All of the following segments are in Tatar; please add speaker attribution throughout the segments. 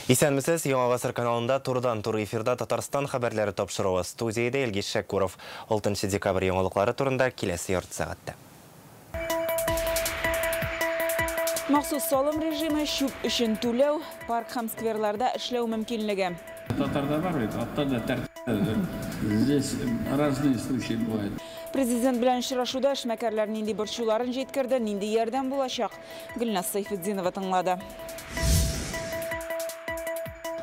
Speaker 1: Исәнмесез, Яңа Гасыр каналында турыдан-туры эфирда Татарстан хәбәрләре тапшыруы. Студиядә Илгиз Шәкүров. 6 декабрь яңалыклары турында киләсе ярты сәгатьтә.
Speaker 2: Махсус салым режимы, чүп өчен түләү, парк һәм скверларда эшләү мөмкинлеге.
Speaker 3: Татарда бар бит, атта да тәртип. Здесь разные случаи бывают.
Speaker 2: Президент белән очрашуда эшмәкәрләр нинди борчуларын җиткерде, нинди ярдәм булачак? Гөлназ Сәйфетдинова тыңлады.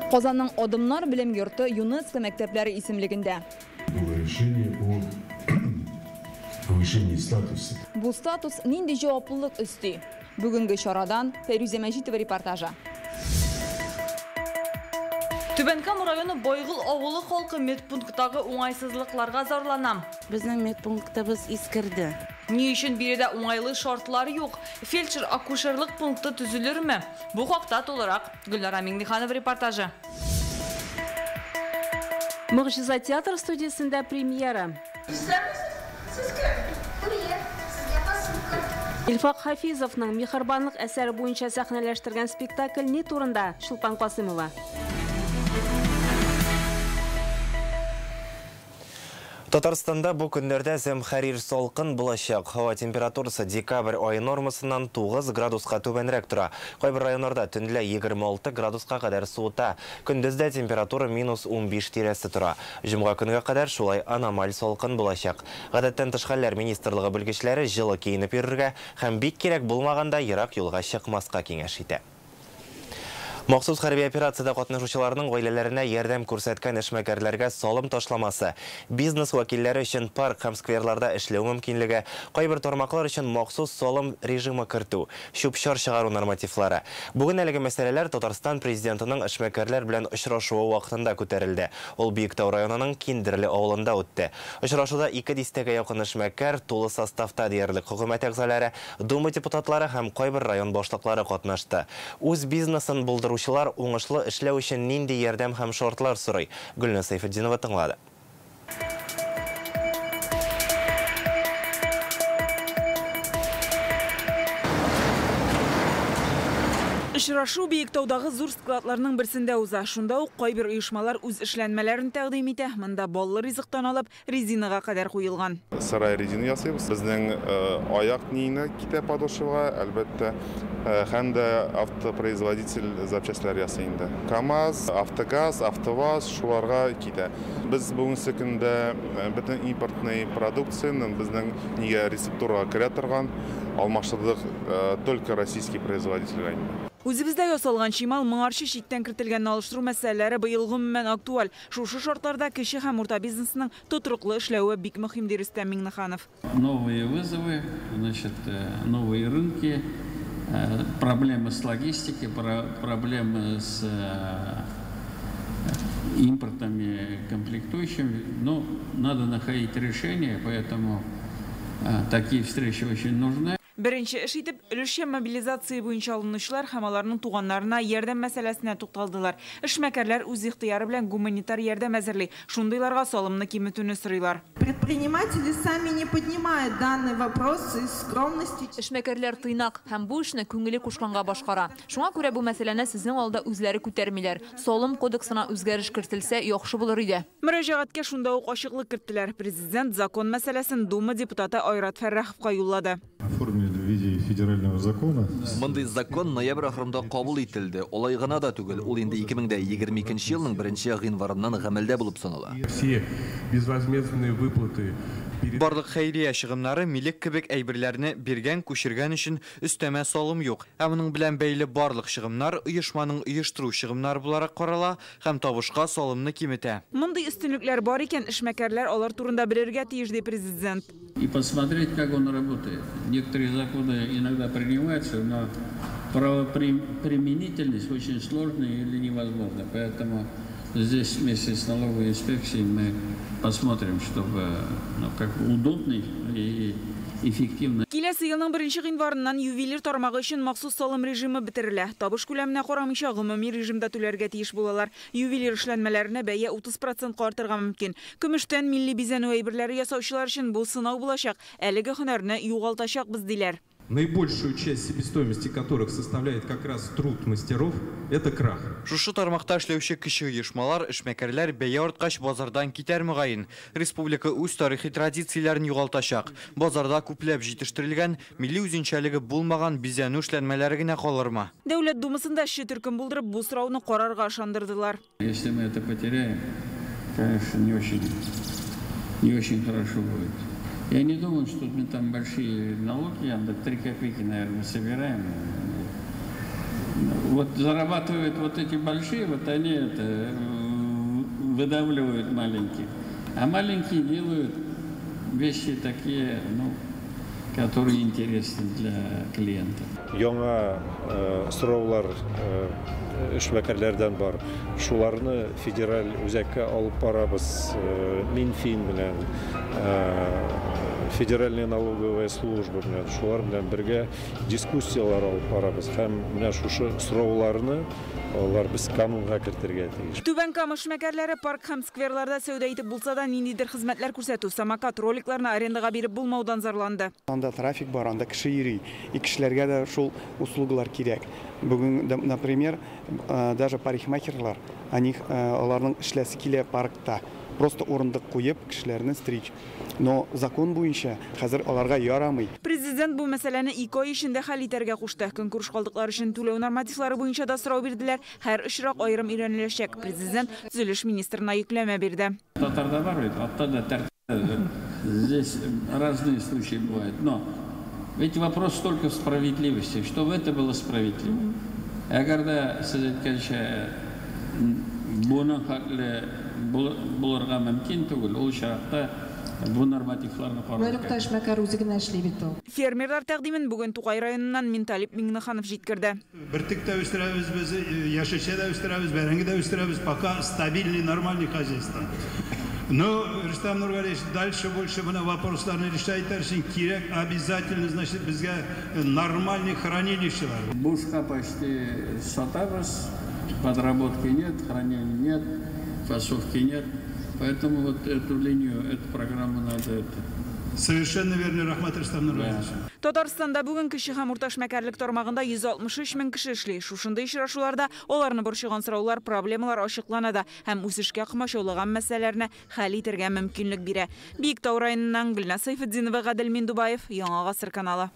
Speaker 4: Казанның Адымнар белем йорты ЮНЕСКО мәктәпләре исемлегендә.
Speaker 5: Было решение о повышении статуса.
Speaker 4: Бу статус нинди җаваплылык өсти? Бүгенге чарадан Фәйрүзә Мәҗитова репортажы.
Speaker 6: Түбән Кама районы Байгол авылы халкы медпункттагы уңайсызлыкларга зарлана.
Speaker 7: Безнең медпунктыбыз искерде.
Speaker 6: Ни өчен биредә уңайлы шартлар юк? Фельдшер-акушерлык пункты төзелерме? Бу хакта тулырак Гөлнара Миңнеханова репортажы.
Speaker 8: Могҗиза театр студиясендә премьера.
Speaker 9: Сез кем? Курьер. Сезгә посылка.
Speaker 8: Илфак Хафизовның Миһербанлык әсәре буенча сәхнәләштергән спектакль ни турында? Чулпан Касымова.
Speaker 1: Татарстанда бу көннәрдә зәмхәрир салкын булачак. Һава температурасы декабрь ае нормасыннан 9 градуска түбәнрәк тора. Кайбер районнарда төнлә 26 градуска кадәр суыта. Көндез дә температура минус 15 тирәсе тора. Җомга көнгә кадәр шулай аномаль салкын булачак. Гадәттән тыш хәлләр министрлыгы белгечләре җылы киенеп йөрергә һәм бик кирәк булмаганда ерак юлга чыкмаска киңәш итә. Махсус хәрби операциядә катнашучыларның гаиләләренә ярдәм күрсәткән эшмәкәрләргә салым ташламасы, бизнес вәкилләре өчен парк һәм скверларда эшләү мөмкинлеге, кайбер тармаклар өчен махсус салым режимы кертү, чүп-чар чыгару нормативлары. Бүген әлеге мәсьәләләр Татарстан президентының эшмәкәрләр белән очрашуы вакытында күтәрелде. Ул Биектау районының Киндерле авылында үтте. Очрашуда 2 дистәгә якын эшмәкәр, тулы составта диярлек хөкүмәт әгъзалары, Дума депутатлары һәм кайбер район башлыклары катнашты. Үз бизнесын булдыручылар уңышлы эшләү өчен нинди ярдәм һәм шартлар сорый? Гөлназ Сәйфетдинова тыңлады.
Speaker 2: Очрашу Биектаудагы зур складларның берсендә уза. Шунда ук кайбер оешмалар үз эшләнмәләрен тәкъдим итә. Монда баллы ризыктан алып резинага кадәр куелган.
Speaker 10: Сырая резина ясыйбыз. Безнең аяк ниенә китә подошвага, әлбәттә, һәм дә автопроизводитель запчастьлар ясый инде. КАМАЗ, АвтоГАЗ, АвтоВАЗ шуларга китә. Без бүгенге көндә бөтен импортный продукцияне безнең нигә рецептурага керә торган алмаштырдык только российский производительгә инде.
Speaker 2: Үзебездә ясалган чимал моңарчы читтән кертелгәнне алыштыру мәсьәләләре быел гомумән актуаль. Шушы шартларда кече һәм урта бизнесның тотрыклы эшләве бик мөһим, ди Рөстәм Миңнеханов.
Speaker 3: Новые вызовы, новые рынки, проблемы с логистикой, проблемы с импортами комплектующими. Но надо находить решение, поэтому такие встречи очень нужны.
Speaker 2: Беренче эш итеп, өлешчә мобилизация буенча алынучылар һәм аларның туганнарына ярдәм мәсьәләсенә тукталдылар. Эшмәкәрләр үз ихтыяры белән гуманитар ярдәм әзерли. Шундыйларга салымны киметүне сорыйлар.
Speaker 11: Предприниматели сами не поднимают данный вопрос из скромности.
Speaker 4: Эшмәкәрләр тыйнак һәм бу эшне күңеле кушканга башкара. Шуңа күрә бу мәсьәләне сезнең алда үзләре күтәрмиләр. Салым кодексына үзгәреш кертелсә, яхшы булыр иде.
Speaker 2: Мөрәҗәгатькә шунда ук ачыклык керттеләр. Президент закон мәсьәләсен Дума депутаты Айрат Фәрраховка юллады.
Speaker 5: Оформили в виде федерального закона.
Speaker 12: Мондый закон ноябрь ахырында кабул ителде. Алай гына да түгел, ул инде 2022 елның 1 гыйнварыннан гамәлдә булып санала.
Speaker 13: Все безвозмездные выплаты
Speaker 14: Барлык хәйрия чыгымнары милек кебек әйберләрне биргән, күчергән өчен өстәмә салым юк. Ә моның белән бәйле барлык чыгымнар оешманың оештыру чыгымнары буларак карала һәм табышка салымны киметә.
Speaker 2: Мондый өстенлекләр бар икән, эшмәкәрләр алар турында белергә тиеш, ди президент.
Speaker 3: И посмотреть, как он работает. Некоторые законы иногда принимаются, но правоприменительность очень сложная или невозможна. Поэтому здесь вместе с налоговой инспекцией мы посмотрим, чтобы, как удобный и эффективно.
Speaker 2: Киләсе елның 1 гыйнварыннан ювелир тармагы өчен махсус салым режимы бетерелә. Табыш күләменә карамыйча гомуми режимда түләргә тиеш булалар. Ювелир эшләнмәләренә бәя 30% артырга мөмкин. Көмештән милли бизәнү әйберләре ясаучылар өчен бу сынау булачак. Әлеге һөнәрне югалтачакбыз, диләр.
Speaker 13: Наибольшую часть себестоимости которых составляет как раз труд мастеров, это крах.
Speaker 14: Шушы тармакта эшләүче кече оешмалар, эшмәкәрләр бәя арткач базардан китәр мөгаен. Республика үз тарихи традицияләрен югалтачак. Базарда күпләп җитештерелгән, милли үзенчәлеге булмаган бизәнү эшләнмәләре генә калырмы?
Speaker 2: Дәүләт Думасында эшче төркем булдырып, бу сорауны карарга ышандырдылар.
Speaker 3: Если мы это потеряем, конечно, не очень хорошо будет. Я не думаю, что мы там большие налоги, 3 копейки, наверное, собираем. Вот зарабатывают вот эти большие, вот они это выдавливают маленькие. А маленькие делают вещи такие, ну, которые интересны для клиента.
Speaker 5: Яңа сораулар эшмәкәрләрдән бар. Шуларны федераль үзәккә алып барабыз, Минфин белән, Федеральная налоговая служба белән, шулар белән бергә дискуссиялар алып барабыз. Һәм менә шушы сорауларны алар без канунга кертергә тиеш.
Speaker 2: Түбән Кама эшмәкәрләре парк һәм скверларда сәүдә итеп булса да, ниндидер хезмәтләр күрсәтү, самокат, роликларны арендага биреп булмаудан зарланды.
Speaker 15: Анда трафик бар, анда кеше йөри. И кешеләргә дә шул услугалар кирәк. Бүген, например, даже парикмахерлар, аларның эшләсе килә паркта. Просто урындык куеп, кешеләрне стричь. Но закон буенча хәзер аларга ярамый.
Speaker 2: Президент бу мәсьәләне 2 ай эчендә хәл итәргә кушты. Көнкүреш калдыклары өчен түләү нормативлары буенча да сорау бирделәр. Һәр очрак аерым өйрәнеләчәк. Президент төзелеш министрына йөкләмә бирде.
Speaker 3: Татарда бар бит, атта да тәртип. Здесь разные случаи бывают, но ведь вопрос только в справедливости, чтобы это было справедливо. Әгәр дә сез әйткәнчә, буның хәтле булырга мөмкин түгел, ул очракта бу нормативларны карау кирәк.
Speaker 16: Эшмәкәр үзе генә эшли бит ул.
Speaker 2: Фермерлар тәкъдимен бүген Тукай районыннан Минталип Миңнеханов җиткерде.
Speaker 17: Бөртек тә үстерәбез без, яшелчә дә үстерәбез, бәрәңге дә үстерәбез, пока стабильный, нормальный хозяйство. Но, Рустам Нургалиевич, дальше больше менә вопросларны решать өчен кирәк обязательно, значит, безгә нормальный хранилищелар.
Speaker 3: Бушка почти сатабыз, подработки нет, хранения нет, фасовки нет. Поэтому вот эту линию, эту программу надо это.
Speaker 17: Совершенно верно, рәхмәт, Рустам Нургалиевич.
Speaker 2: Татарстанда бүген кече һәм урта эшмәкәрлек тармагында 163 мең кеше эшли. Шушындый очрашуларда аларны борчыган сораулар, проблемалар ачыклана да һәм үсешкә комачаулаган мәсьәләләрне хәл итәргә мөмкинлек бирә. Биектау районыннан Гөлназ Сайфетдинова, Гадел Миндубаев, Яңа Гасыр каналы.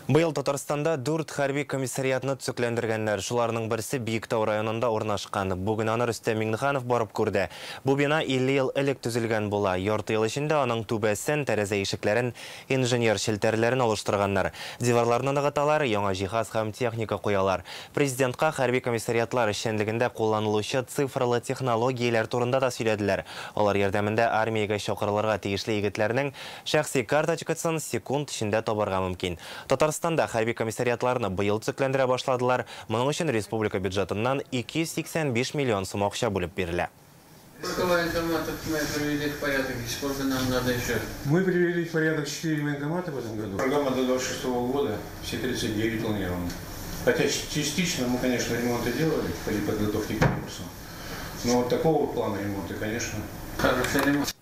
Speaker 1: Быел Татарстанда 4 хәрби комиссариатны төзекләндергәннәр. Шуларның берсе Биектау районында урнашкан. Бүген аны Рөстәм Миңнеханов барып күрде. Бу бина 50 ел элек төзелгән була. Ярты ел эчендә аның түбәсен, тәрәзә ишекләрен, инженер челтәрләрен алыштырганнар. Диварларны ныгыталар, яңа җиһаз һәм техника куялар. Президентка хәрби комиссариатлар эшчәнлегендә кулланылучы цифрлы технологияләр турында да сөйләделәр. Алар ярдәмендә армиягә чакырылырга тиешле егетләрнең шәхси карточкасын секунд эчендә табарга мөмкин. Татарстанда хәрби комиссариатларны быел төзекләндерә башладылар. Моның өчен республика бюджетыннан 285 миллион сум акча бүлеп бирелә.
Speaker 3: Сколько военкоматов мы привели в порядок и сколько нам надо еще?
Speaker 18: Мы привели в порядок 4 военкомата в этом году. Программа до 26 года, все 39 планированы. Хотя частично мы, конечно, ремонты делали при подготовке к конкурсу. Но вот такого плана ремонта, конечно.
Speaker 3: Хороший ремонт.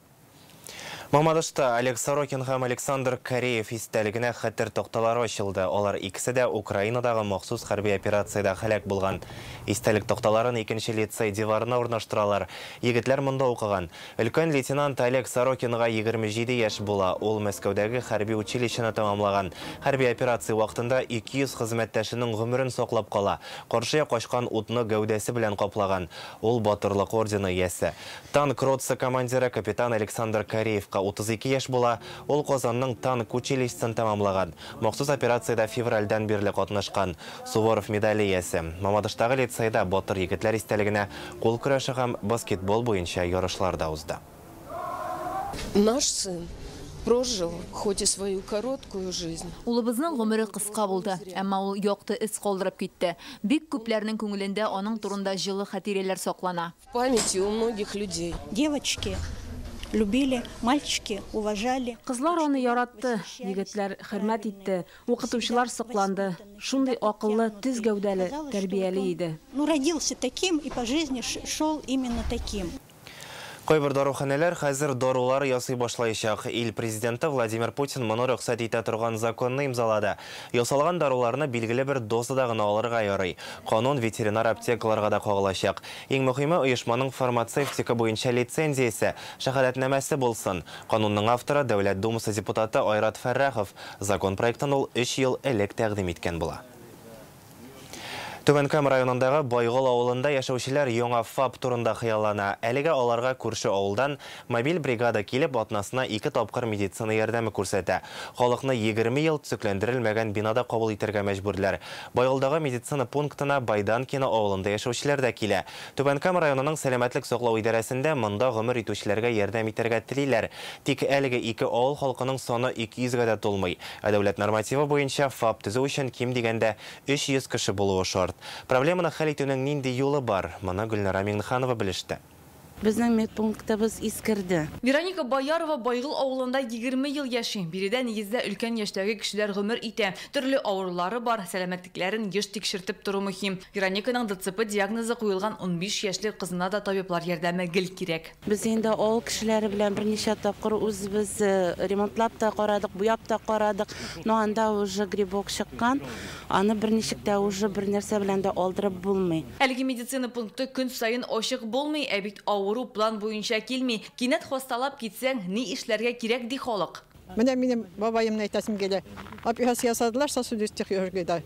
Speaker 1: Мамадышта Олег Сорокин һәм Александр Кореев истәлегенә хәтер такталары ачылды. Алар икесе дә Украинадагы махсус хәрби операциядә һәлак булган. Истәлек такталарын икенче лицей диварына урнаштыралар. Егетләр монда укыган. Өлкән лейтенант Олег Сорокинга 27 яшь була. Ул Мәскәүдәге хәрби училищены тәмамлаган. Хәрби операция вакытында 200 хезмәттәшенең гомерен саклап кала. Каршы качкан утны гәүдәсе белән каплаган. Ул Батырлык ордены иясе. Танк ротасы командиры капитан Александр Кореевка 32 яшь була. Ул Казанның танк училищесын тәмамлаган. Махсус операциядә февральдән бирле катнашкан. Суворов медале иясе. Мамадыштагы лицейда батыр егетләр истәлегенә кул көрәше һәм баскетбол буенча ярышлар да узды.
Speaker 16: Наш сын прожил хоть и свою короткую жизнь.
Speaker 4: Улыбызның гомере кыска булды, әмма ул якты эз калдырып китте. Бик күпләрнең күңелендә аның турында җылы хатирәләр саклана.
Speaker 16: В памяти у многих людей.
Speaker 19: Девочки любили, мальчики уважали.
Speaker 8: Кызлар аны яратты, егетләр хөрмәт итте, укытучылар сокланды. Шундый акыллы, төз гәүдәле, тәрбияле иде.
Speaker 19: Ну, родился таким и по жизни шел именно таким.
Speaker 1: Кайбер даруханәләр хәзер дарулар ясый башлаячак. Ил президенты Владимир Путин моны рөхсәт итә торган законны имзалады. Ясалган даруларны билгеле бер дозада гына алырга ярый. Канун ветеринар аптекаларга да кагылачак. Иң мөһиме, оешманың фармацевтика буенча лицензиясе, шәһадәтнамәсе булсын. Канунның авторы Дәүләт Думасы депутаты Айрат Фәррахов. Закон проектын ул 3 ел элек тәкъдим иткән була. Түбән Кама районындагы Байгол авылында яшәүчеләр яңа ФАП турында хыяллана. Әлегә аларга күрше авылдан мобиль бригада килеп, атнасына 2 тапкыр медицина ярдәме күрсәтә. Халыкны 20 ел төзекләндерелмәгән бинада кабул итәргә мәҗбүрләр. Байголдагы медицина пунктына Байданкино авылында яшәүчеләр дә килә. Түбән Кама районының сәламәтлек саклау идарәсендә монда гомер итүчеләргә ярдәм итәргә телиләр. Тик әлеге ике авыл халкының саны 200гә дә тулмый. Ә дәүләт нормативы буенча ФАП төзү өчен ким дигәндә 300 кеше булуы шарт. Проблеманы хәл итүнең нинди юлы бар? Моны Гөлнара Миңнеханова белеште.
Speaker 7: Безнең медпунктыбыз искерде.
Speaker 6: Вероника Боярова Байгол авылында 20 ел яши. Биредә нигездә өлкән яшьтәге кешеләр гомер итә. Төрле авырулары бар, сәламәтлекләрен еш тикшертеп тору мөһим. Верониканың ДЦП диагнозы куелган 15 яшьлек кызына да табиблар ярдәме гел кирәк.
Speaker 7: Без инде авыл кешеләре белән берничә тапкыр үзебез ремонтлап та карадык, буяп та карадык. Но анда уже грибок чыккан. Аны берничек тә уже бер нәрсә белән дә алдырып булмый.
Speaker 6: Әлеге медицина пункты көн саен ачык булмый, ә бит авыру план буенча килми. Кинәт хасталап китсәң, ни эшләргә кирәк ди халык.
Speaker 20: Менә минем бабаемны әйтәсем килә. Операция ясадылар сосудистых йөргедә.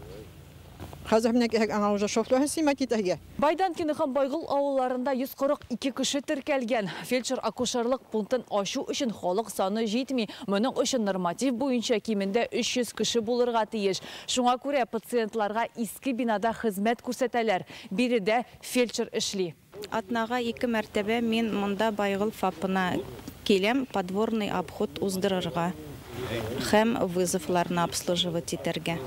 Speaker 20: Хәзер менә кирәк аңа уже шофларын сыймать итәргә.
Speaker 6: Байданкино һәм Байгол авылларында 142 кеше теркәлгән. Фельдшер-акушерлык пунктын ачу өчен халык саны җитми. Моның өчен норматив буенча кимендә 300 кеше булырга тиеш. Шуңа күрә пациентларга иске бинада хезмәт күрсәтәләр. Биредә фельдшер эшли.
Speaker 21: Атнага 2 мәртәбә мин монда Байгол ФАПына киләм, подворный обход уздырырга һәм вызовларны обслуживать итәргә.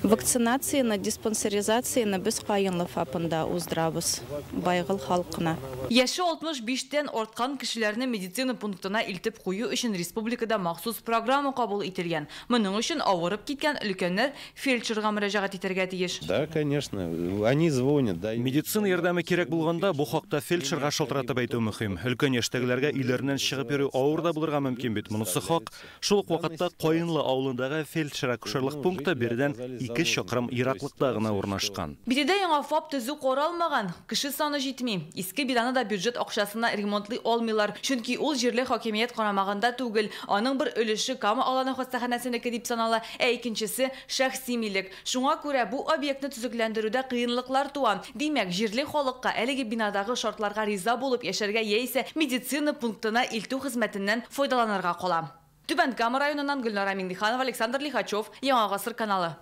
Speaker 21: Вакцинацияне, диспансеризацияне без Каенлы ФАПында уздырабыз Байгол халкына.
Speaker 6: Яше 65-тән арткан кешеләрне медицина пунктына илтеп кую өчен республикада махсус программа кабул ителгән. Моның өчен авырып киткән өлкәннәр фельдшерга мөрәҗәгать итәргә тиеш.
Speaker 5: Да, конечно, они звонят, да.
Speaker 22: Медицина ярдәме кирәк булганда бу хакта фельдшерга шалтыратып әйтү мөһим. Өлкән яшьтәгеләргә өйләреннән чыгып йөрү авыр да булырга мөмкин бит. Монысы хак. Шул ук вакытта Каенлы авылындагы фельдшер-акушерлык пункты биредән 2 чакрым ераклыкта гына урнашкан.
Speaker 6: Биредә яңа ФАП төзү каралмаган, кеше саны җитми. Иске бинаны да бюджет акчасына ремонтлый алмыйлар, чөнки ул җирле хакимият карамагында түгел. Аның бер өлеше Кама аланы хастаханәсенеке дип санала, ә икенчесе шәхси милек. Шуңа күрә бу объектны төзекләндерүдә кыенлыклар туа. Димәк, җирле халыкка әлеге бинадагы шартларга риза булып яшәргә яисә медицина пунктына илтү хезмәтеннән файдаланырга кала. Түбән Кама районыннан Гөлнара Миңнеханова, Александр Лихачев, Яңа Гасыр каналы.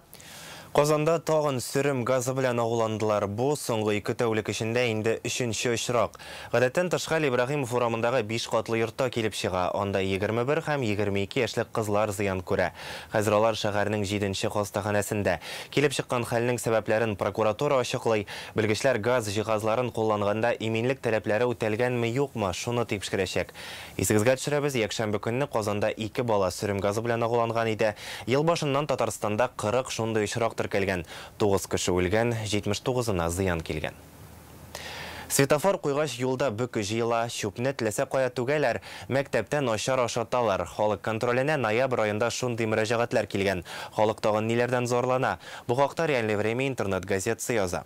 Speaker 1: Казанда тагын сөрем газы белән агуландылар. Бу соңгы 2 тәүлек эчендә инде 3нче очрак. Гадәттән тыш хәл Ибраһимов урамындагы 5 катлы йортта килеп чыга. Анда 21 һәм 22 яшьлек кызлар зыян күрә. Хәзер алар шәһәрнең 7нче хастаханәсендә. Килеп чыккан хәлнең сәбәпләрен прокуратура ачыклый. Белгечләр газ җиһазларын кулланганда иминлек таләпләре үтәлгәнме юкмы, шуны тикшерәчәк. Исегезгә төшерәбез, якшәмбе көнне Казанда 2 бала сөрем газы белән агуланган иде. Ел башыннан Татарстанда 40 шундый очрак теркәлгән. 9 кеше үлгән, 79-ына зыян килгән. Светофор куйгач юлда бөке җыела, чүпне теләсә кая түгәләр, мәктәптә начар ашаталар. Халык контроленә ноябрь аенда шундый мөрәҗәгатьләр килгән. Халык тагын ниләрдән зарлана? Бу хакта Реальное время интернет газетасы яза.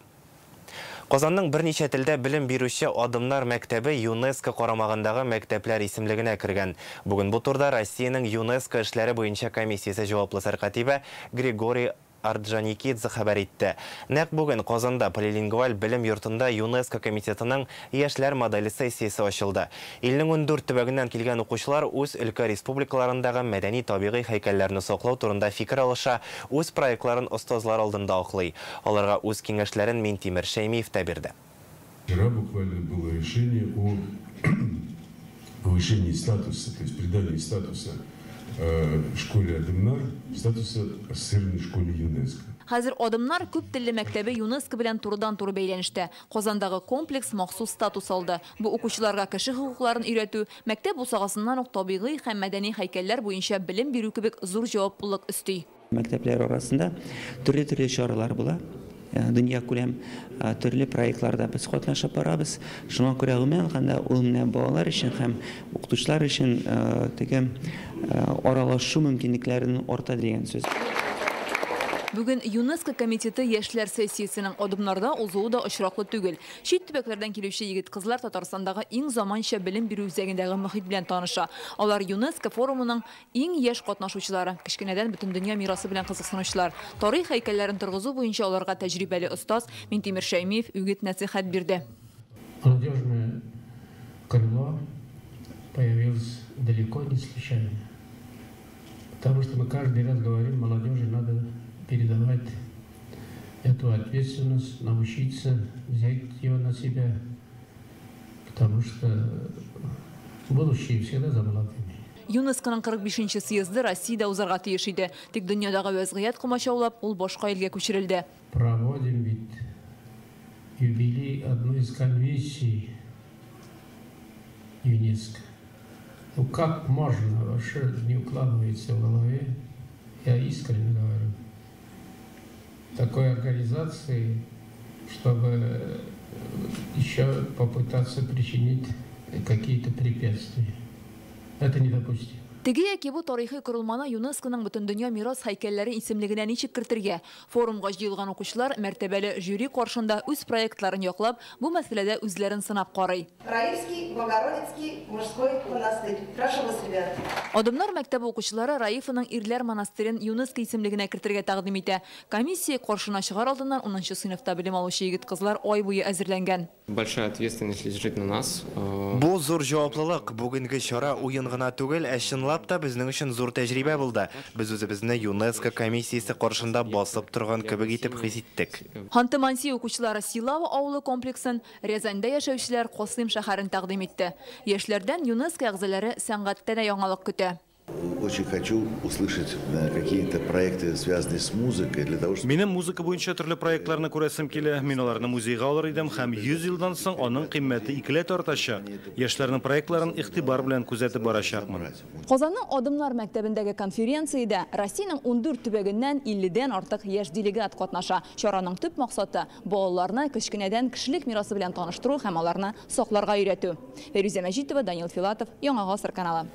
Speaker 1: Казанның берничә телдә белем бирүче Адымнар мәктәбе ЮНЕСКО карамагындагы мәктәпләр исемлегенә кергән. Бүген бу турда Россиянең ЮНЕСКО эшләре буенча комиссиясе җаваплы сәркатибе Григорий Орджоникидзе хәбәр итте. Нәкъ бүген Казанда полилингваль белем йортында ЮНЕСКО комитетының яшьләр моделе сессиясе ачылды. Илнең 14 төбәгеннән килгән укучылар үз өлкә республикаларындагы мәдәни табигый һәйкәлләрне саклау турында фикер алыша, үз проектларын остазлар алдында аклый. Аларга үз киңәшләрен Минтимер Шәймиев тә бирде.
Speaker 23: Вчера буквально было решение о повышении статуса, то есть придании статуса школе Адымнар, статуса ассоциированной школе ЮНЕСКО.
Speaker 4: Хәзер Адымнар күп телле мәктәбе ЮНЕСКО белән турыдан-туры бәйләнештә. Казандагы комплекс махсус статус алды. Бу укучыларга кеше хокукларын өйрәтү, мәктәп бусагасыннан ук табигый һәм мәдәни һәйкәлләр буенча белем бирү кебек зур җаваплылык өсти.
Speaker 24: Мәктәпләр арасында төрле-төрле чаралар була.
Speaker 9: Дөньякүләм төрле проектларда без катнашып барабыз. Шуңа күрә гомумән алганда ул менә балалар өчен һәм укытучылар өчен теге аралашу мөмкинлекләрен арта дигән сүз.
Speaker 4: Бүген ЮНЕСКО комитеты яшьләр сессиясенең Адымнарда узуы да очраклы түгел. Чит төбәкләрдән килүче егет-кызлар Татарстандагы иң заманча белем бирү үзәгендәге мохит белән таныша. Алар ЮНЕСКО форумының иң яшь катнашучылары, кечкенәдән бөтендөнья мирасы белән кызыксынучылар. Тарих һәйкәлләрен торгызу буенча аларга тәҗрибәле остаз Минтимер Шәймиев үгет-нәсыйхәт бирде.
Speaker 10: Молодежное крыло появилось далеко не случайно. Потому что мы каждый раз говорим, молодежи надо передавать эту ответственность, научиться взять ее на себя, потому что будущее всегда за молодыми.
Speaker 4: ЮНЕСКОның 45 съезды Россиядә узарга тиеш иде. Тик дөньядагы вәзгыять комачаулап, ул башка илгә күчерелде.
Speaker 10: Проводим ведь юбилей одной из конвенций ЮНЕСКО. Ну как можно, вообще не укладывается в голове, я искренне говорю, такой организации, чтобы еще попытаться причинить какие-то препятствия. Это недопустимо.
Speaker 4: Теге яки бу тарихи корылманы ЮНЕСКОның Бөтендөнья мирас һәйкәлләре исемлегенә ничек кертергә? Форумга җыелган укучылар мәртәбәле жюри каршында үз проектларын яклап, бу мәсьәләдә үзләрен сынап карый.
Speaker 11: Раифский Богородицкий мужской монастырь. Прошу вас, ребята.
Speaker 4: Адымнар мәктәбе укучылары Раифаның ирләр монастырен ЮНЕСКО исемлегенә кертергә тәкъдим итә. Комиссия каршына чыгар алдыннан 10 сыйныфта белем алучы егет-кызлар ай буе әзерләнгән.
Speaker 24: Большая ответственность лежит на нас.
Speaker 1: Бу зур җаваплылык. Бүгенге чара уен гына түгел, ә чынлап та безнең өчен зур тәҗрибә булды. Без үзебезне ЮНЕСКО комиссиясе каршында басып торган кебек итеп хис иттек.
Speaker 4: Ханты-Манси укучылары Силава авылы комплексын, Рязаньда яшәүчеләр Касыйм шәһәрен тәкъдим итте. Яшьләрдән ЮНЕСКО әгъзалары сәнгатьтә дә яңалык көтә.
Speaker 25: Очень хочу услышать какие-то проекты, связанные с музыкой, для того, чтобы...
Speaker 22: Минем музыка буенча төрле проектларны күрәсем килә. Мин аларны музейга алыр идем һәм 100 елдан соң аның кыйммәте икеләтә артачак. Яшьләрнең проектларын игътибар белән күзәтеп барачакмын.
Speaker 4: Казанның Адымнар мәктәбендәге конференциядә Россиянең 14 төбәгеннән 50-дән артык яшь делегат катнаша. Чараның төп максаты балаларны кечкенәдән кешелек мирасы белән таныштыру һәм аларны сакларга өйрәтү. Фәрүзә Мәҗитова, Данил Филатов, Яңа Гасыр каналы.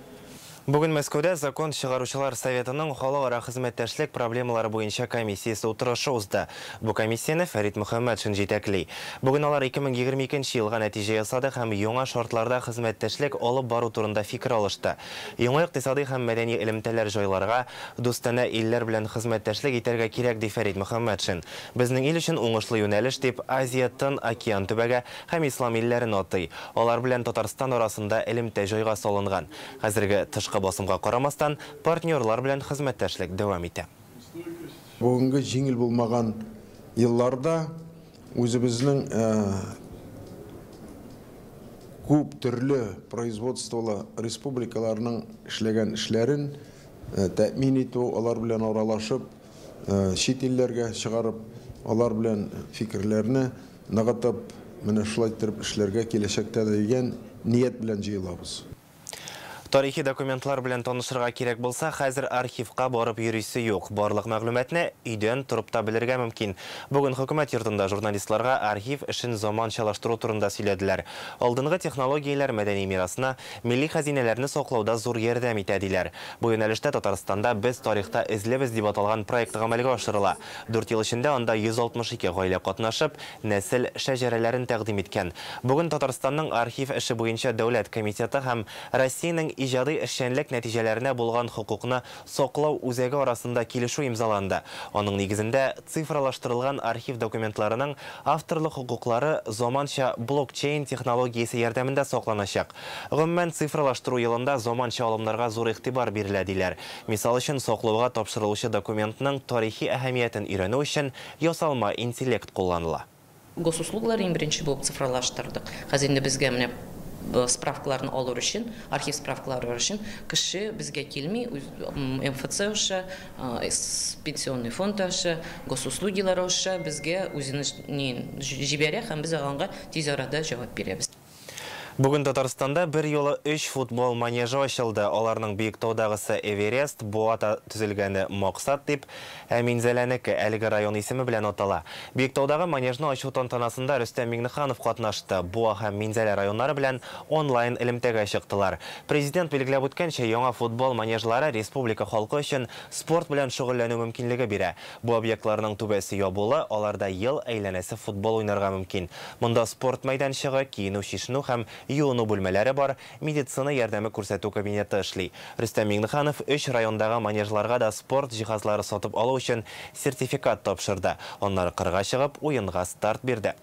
Speaker 1: Бүген Мәскәүдә закон чыгаручылар советының халыкара хезмәттәшлек проблемалары буенча комиссиясе утырышы узды. Бу комиссияне Фәрит Мөхәммәтшин җитәкли. Бүген алар 2022 елга нәтиҗә ясады һәм яңа шартларда хезмәттәшлек алып бару турында фикер алышты. Яңа икътисади һәм мәдәни элемтәләр җайларга, дустанә илләр белән хезмәттәшлек итәргә кирәк, ди Фәрит Мөхәммәтшин. Безнең ил өчен уңышлы юнәлеш дип Азия, Тын океан төбәге һәм ислам илләрен атый. Алар белән Татарстан арасында элемтә җайга салынган. Хәзерге тышкы басымга карамастан, партнерлар белән хезмәттәшлек дәвам итә.
Speaker 26: Бүгенге җиңел булмаган елларда үзебезнең күп төрле производстволы республикаларның эшләгән эшләрен тәэмин итү, алар белән аралашып, чит илләргә чыгарып, алар белән фикерләрне ныгытып, менә шулай итеп эшләргә киләчәктә дигән ният белән җыелабыз.
Speaker 1: Тарихи документлар белән танышырга кирәк булса, хәзер архивка барып йөрисе юк. Барлык мәгълүматны өйдән торып та белергә мөмкин. Бүген хөкүмәт йортында журналистларга архив эшен заманчалаштыру турында сөйләделәр. Алдынгы технологияләр мәдәни мирасына, милли хәзинәләрне саклауда зур ярдәм итә диләр. Бу юнәлештә Татарстанда без тарихта эзлебез дип аталган проект гамәлгә ашырыла. 4 ел эчендә анда 162 гаилә катнашып, нәсел шәҗәрәләрен тәкъдим иткән. Бүген Татарстанның архив эше буенча дәүләт комитеты һәм Россиянең иҗади эшчәнлек нәтиҗәләренә булган хокукны саклау үзәге арасында килешү имзаланды. Аның нигезендә цифралаштырылган архив документларының авторлык хокуклары заманча блокчейн технологиясе ярдәмендә сакланачак. Гомумән, цифралаштыру елында заманча алымнарга зур игътибар бирелә диләр. Мисал өчен, саклауга тапшырылучы документның тарихи әһәмиятен өйрәнү өчен ясалма интеллект кулланыла.
Speaker 27: Госуслуглар иң беренче булып цифралаштырдык. Хәзер инде безгә менә справкаларны алыр өчен, архив справкалары өчен кеше безгә килми, МФЦ аша, пенсионный фонд аша, госуслугилар аша безгә үзенең җибәрә һәм без алганга тиз арада җавап бирәбез.
Speaker 1: Бүген Татарстанда бер юлы 3 футбол манежы ачылды. Аларның Биектаудагысы Эверест, Буада төзелгәне Максат дип, ә Минзәләнеке әлеге район исеме белән атала. Биектаудагы манежны ачу тантанасында Рөстәм Миңнеханов катнашты. Буа һәм Минзәлә районнары белән онлайн элемтәгә чыктылар. Президент билгеләп үткәнчә, яңа футбол манежлары республика халкы өчен спорт белән шөгыльләнү мөмкинлеге бирә. Бу объектларның түбәсе ябулы, аларда ел әйләнәсе футбол уйнарга мөмкин. Монда спорт мәйданчыгы, киенү, чишенү һәм юыну бүлмәләре бар, медицина ярдәме күрсәтү кабинеты эшли. Рөстәм Миңнеханов 3 райондагы манежларга да спорт җиһазлары сатып алу өчен сертификат тапшырды. Аннары кырга чыгып, уенга старт бирде.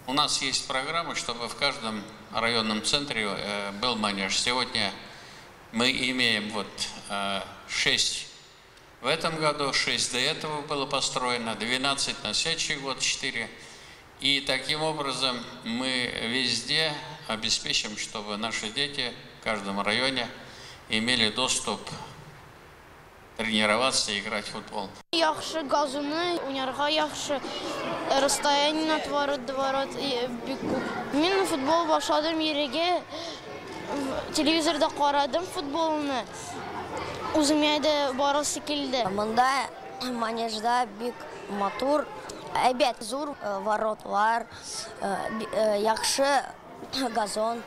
Speaker 3: У нас есть программа, чтобы в каждом районном центре был манеж. Сегодня мы имеем вот 6 в этом году, 6 до этого было построено, 12 на следующий год, 4. И таким образом мы везде обеспечим, чтобы наши дети в каждом районе имели доступ тренироваться и играть в футбол.
Speaker 2: Яхшы газоны, уйнарга яхшы, расстояние от ворот до ворот бик күп. Мин футбол башладым йөрергә, телевизорда карадым футболны. Үземә дә барасы килде.
Speaker 12: Монда манежда бик матур, әйбәт, зур воротлар, яхшы газон.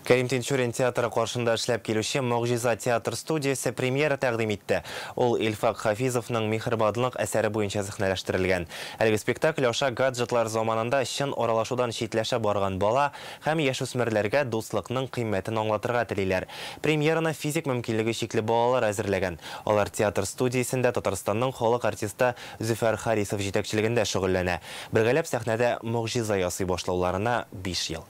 Speaker 1: Кәрим Тинчурин театры каршында эшләп килүче Могҗиза театр студиясе премьера тәкъдим итте. Ул Илфак Хафизовның Миһербанлык әсәре буенча сәхнәләштерелгән. Әлеге спектакль аша гаджетлар заманында чын аралашудан читләшә барган бала һәм яшүсмерләргә дуслыкның кыйммәтен аңлатырга телиләр. Премьераны физик мөмкинлеге чикле балалар әзерләгән. Алар театр студиясендә Татарстанның халык артисты Зөфәр Харисов җитәкчелегендә шөгыльләнә. Бергәләп сәхнәдә могҗиза ясый башлауларына 5 ел.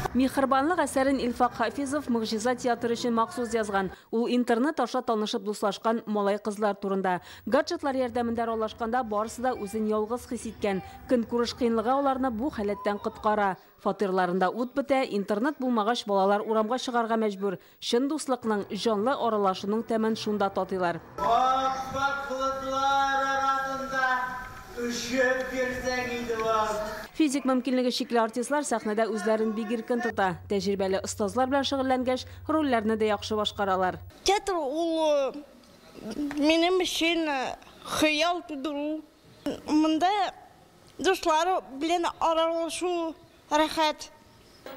Speaker 8: Миһербанлык әсәрен Илфак Хафизов Могҗиза театры өчен махсус язган. Ул интернет аша танышып дуслашкан малай-кызлар турында. Гаджетлар ярдәмендә аралашканда барысы да үзен ялгыз хис иткән. Көнкүреш кыенлыгы аларны бу халәттән коткара. Фатирларында ут бетә, интернет булмагач балалар урамга чыгарга мәҗбүр. Чын дуслыкның, җанлы аралашуның тәмен шунда татыйлар. Физик мөмкинлеге чикле артистлар сәхнәдә үзләрен бик иркен тота. Тәҗрибәле остазлар белән шөгыльләнгәч, рольләрне дә яхшы башкаралар.
Speaker 2: Театр ул минем өчен хыял тудыру. Монда дуслар белән аралашу рәхәт.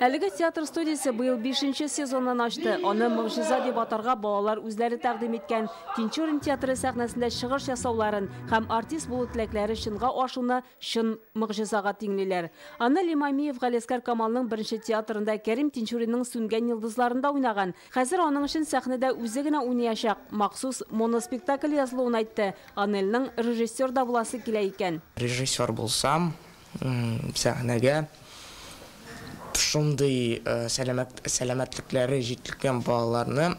Speaker 8: Әлеге театр студиясе быел 5-нче сезонын ачты. Аны Могҗиза дип атарга балалар үзләре тәкъдим иткән. Тинчурин театры сәхнәсендә чыгыш ясауларын һәм артист булу теләкләре чынга ашуны чын могҗизага тиңлиләр. Аны Лимамиев Галиәсгар Камалның беренче театрында Кәрим Тинчуринның Сүнгән йолдызларында уйнаган. Хәзер аның өчен сәхнәдә үзе генә уйнаячак. Махсус моноспектакль язылуын әйтте. Анельның режиссер да буласы килә икән.
Speaker 13: Режиссер булсам, сәхнәгә шундый сәламәтлекләре җитлеккән балаларны,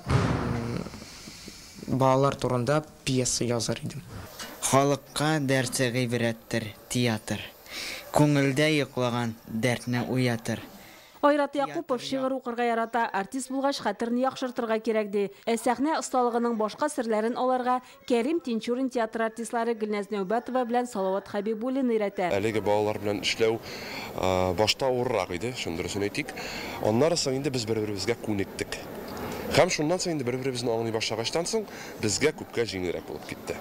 Speaker 13: балалар турында пьеса язар идем.
Speaker 9: Халыкка дәрте гыйбрәттер театр. Күңелдә йоклаган дәртне уятыр.
Speaker 8: Айрат Якупов шигырь укырга ярата, артист булгач хәтерне яхшыртырга кирәк ди. Ә сәхнә осталыгының башка серләрен аларга Кәрим Тинчурин театры артистлары Гөлназ Нәүбәтова белән Салават Хәбибуллин өйрәтә.
Speaker 14: Әлеге балалар белән эшләү башта авыррак иде, шуны дөресен әйтик. Аннары соң инде без бер-беребезгә күнектек. Һәм шуннан соң инде бер-беребезне аңлый башлагачтан соң безгә күпкә җиңелрәк булып китте.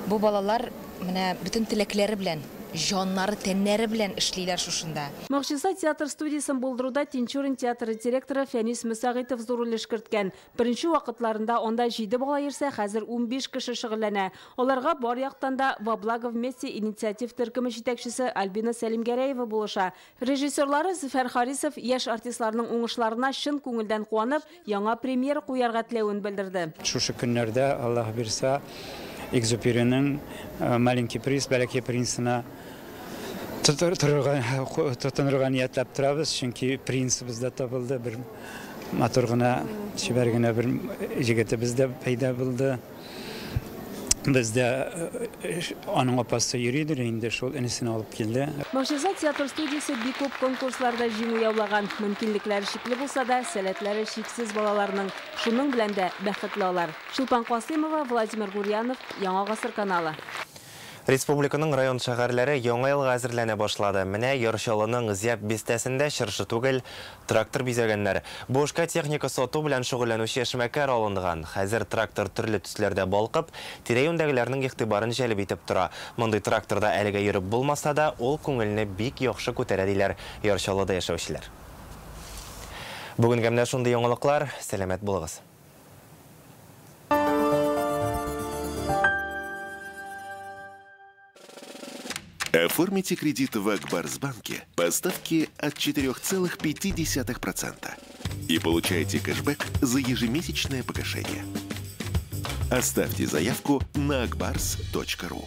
Speaker 15: Бу балалар менә бөтен теләкләре белән, җаннары, тәннәре белән эшлиләр шушында.
Speaker 8: Могҗиза театр студиясен булдыруда Тинчурин театры директоры Фәнис Мөсәгыйтов зур өлеш керткән. Беренче вакытларында анда 7 бала йөрсә, хәзер 15 кеше шөгыльләнә. Аларга бар яктан да «Во благо вместе» инициатив төркеме җитәкчесе Альбина Сәлимгәрәева булыша. Режиссерлары Зөфәр Харисов яшь артистларның уңышларына чын күңелдән куанып, яңа премьера куярга теләвен белдерде.
Speaker 17: Шушы көннәрдә, Аллаһ бирсә, Экзюпериның «Маленький принц», «Бәләкәй принцына» тотынырга ниятләп торабыз, чөнки принцибыз да табылды, бер матур гына, чибәр генә бер җегетебез дә пәйда булды. Бездә аның апасы йөридер инде, шул энесен алып килде.
Speaker 8: Могҗиза театр студиясе бик күп конкурсларда җиңү яулаган. Мөмкинлекләре чикле булса да, сәләтләре чиксез балаларның. Шуның белән дә бәхетле алар. Чулпан Касыймова, Владимир Гурьянов, Яңа Гасыр каналы.
Speaker 1: Республиканың район шәһәрләре яңа елга әзерләнә башлады. Менә Яр Чаллының Зяб бистәсендә чыршы түгел, трактор бизәгәннәр. Бу эшкә техника сату белән шөгыльләнүче эшмәкәр алынган. Хәзер трактор төрле төсләрдә балкып, тирә-юньдәгеләрнең игътибарын җәлеп итеп тора. Мондый тракторда әлегә йөреп булмаса да, ул күңелне бик яхшы күтәрә, диләр Яр Чаллыда яшәүчеләр. Бүгенгә менә шундый яңалыклар. Сәламәт булыгыз.
Speaker 5: Оформите кредит в Акбарсбанке по ставке от 4,5% и получайте кэшбэк за ежемесячное погашение. Оставьте заявку на akbars.ru.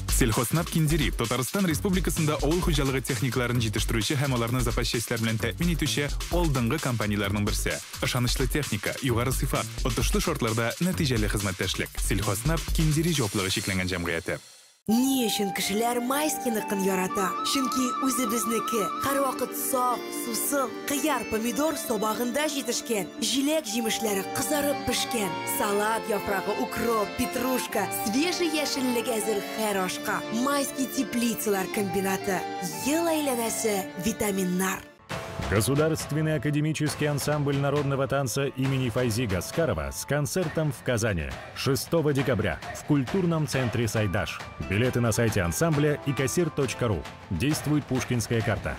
Speaker 7: Сельхознаб Киндери Татарстан Республикасында авыл хуҗалыгы техникаларын җитештерүче һәм аларны запас частьләр белән тәэмин итүче алдынгы компанияләрнең берсе. Ышанычлы техника, югары сыйфат, отышлы шартларда нәтиҗәле хезмәттәшлек. Сельхознаб Киндери җаваплылыгы чикләнгән җәмгыяте.
Speaker 11: Ни өчен кешеләр Майскийныкын ярата? Чөнки үзебезнеке. Һәрвакыт саф, сусыл, кыяр, помидор сабагында җитешкән. Җиләк җимешләре кызарып пешкән. Салат яфрагы, укроп, петрушка, свежий яшеллек әзер һәр ашка. Майский теплицалар комбинаты. Ел әйләнәсе витаминнар.
Speaker 16: Государственный академический ансамбль народного танца имени Файзи Гаскарова с концертом в Казани 6 декабря в культурном центре «Сайдаш». Билеты на сайте ансамбля и кассир.ру. Действует пушкинская карта.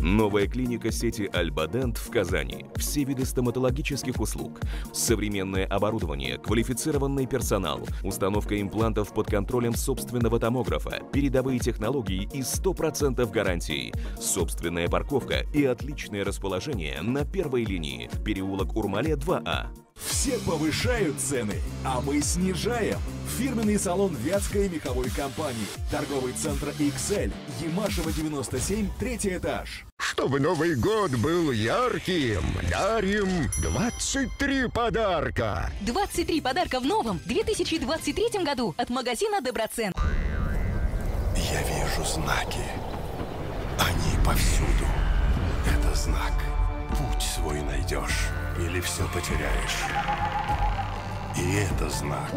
Speaker 18: Новая клиника сети «Альбадент» в Казани. Все виды стоматологических услуг. Современное оборудование, квалифицированный персонал, установка имплантов под контролем собственного томографа, передовые технологии и 100% гарантии. Собственная парковка и отличное расположение на первой линии. Переулок Урмале, 2А.
Speaker 19: Все повышают цены, а мы снижаем. Фирменный салон Вятской меховой компании. Торговый центр XL, Ямашева 97, третий этаж.
Speaker 20: Чтобы Новый год был ярким, дарим 23 подарка.
Speaker 21: 23 подарка в новом 2023 году от магазина Доброцен.
Speaker 28: Я вижу знаки. Они повсюду. Это знак. Путь свой найдешь или все потеряешь. И это знак.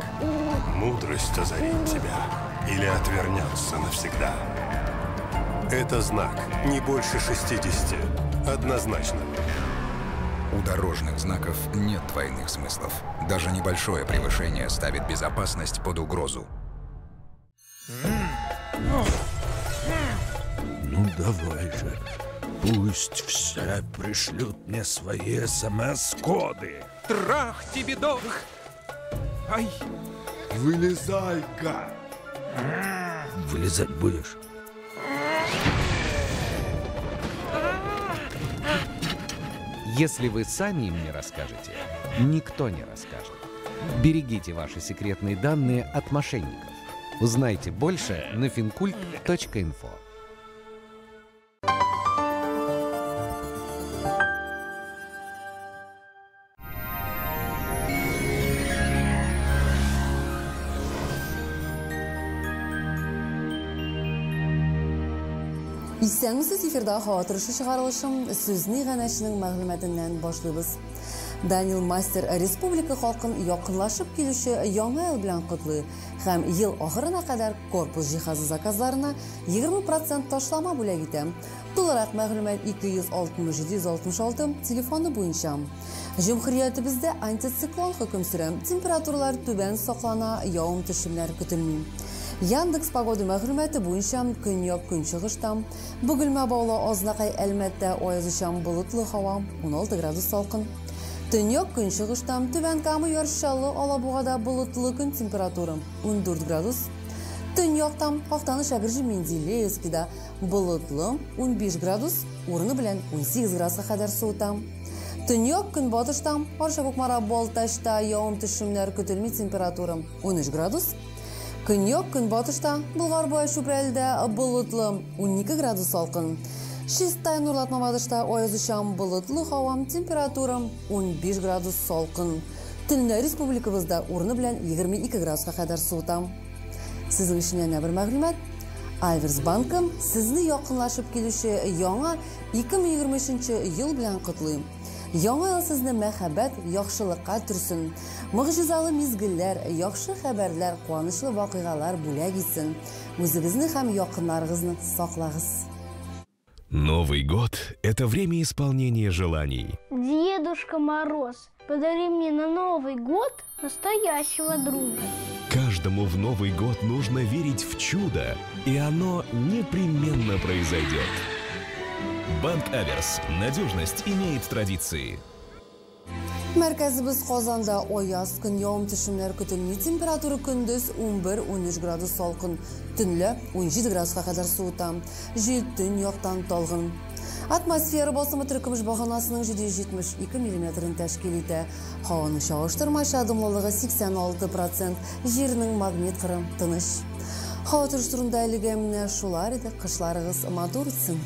Speaker 28: Мудрость озарит тебя или отвернется навсегда. Это знак. Не больше 60. Однозначно.
Speaker 29: У дорожных знаков нет двойных смыслов. Даже небольшое превышение ставит безопасность под угрозу.
Speaker 30: Ну давай же. Пусть все пришлют мне свои смс-коды.
Speaker 31: Трах тебе, дох! Ай!
Speaker 30: Вылезай, гад! Вылезать будешь?
Speaker 32: Если вы сами им не расскажете, никто не расскажет. Берегите ваши секретные данные от мошенников. Узнайте больше на fincult.info.
Speaker 33: Исәнмесез, эфирда һава торышы чыгарылышым сүзне иганәченең мәгълүматыннан башлыйбыз. Данил Мастер республика халкын якынлашып килүче яңа ел белән котлый һәм ел ахырына кадәр корпус җиһазы заказларына 20% ташлама бүләк итә. Тулырак мәгълүмат 260 766 телефоны буенча. Җөмһүриятебездә антициклон хөкем сөрә. Температуралар түбән саклана, явым-төшемнәр көтелми. Яндекс погода мәгълүматы буенча көньяк көнчыгышта Бөгелмә, Баулы, Азнакай, Әлмәттә аязучан болытлы һава, 16 градус салкын. Төньяк көнчыгышта Түбән Кама, Яр Чаллы, Алабугада болытлы көн, температура 14 градус. Төньякта Актаныш, Әгерҗе, Менделеевскида болытлы 15 градус, урыны белән 18 градуска кадәр суыта. Төньяк көнбатышта Арча, Кукмара, Балтачта явым-төшемнәр көтелми, температура 13 градус. Көньяк көнбатышта Болгар, Буа, Чүпрәледә болытлы 12 градус салкын. Чистай, Нурлат, Мамадышта аязучан болытлы һава, температура 15 градус салкын. Төнлә республикабызда урыны белән 22 градуска кадәр суыта. Сезнең өчен янә бер мәгълүмат. Айверс банкы сезне якынлашып килүче яңа 2023 ел белән котлый. Яңа ел сезне мәхәббәт, яхшылыкка төрсен. Могҗизалы мизгелләр, яхшы хәбәрләр, куанычлы вакыйгалар бүләк итсен. Үзегезне һәм якыннарыгызны саклагыз.
Speaker 18: Новый год – это время исполнения желаний.
Speaker 2: Дедушка Мороз, подари мне на Новый год настоящего друга.
Speaker 18: Каждому в Новый год нужно верить в чудо, и оно непременно произойдет. Банк Аверс. Надежность имеет традиции.
Speaker 33: Мәркәзебез Казанда аяз көн, явым-төшемнәр көтелми. Температура көндез 11-13 градус салкын, төнлә 17 градуска кадәр суыта. Җил төньяктан талгын. Атмосфера басымы теркөмеш баганасының 772 миллиметрын тәшкил итә. Һаваның чагыштырмача дымлылыгы 86%, җирнең магнит кыры тыныч. Һава торышы турында әлегә менә шулар иде. Кышларыгыз матур үтсен.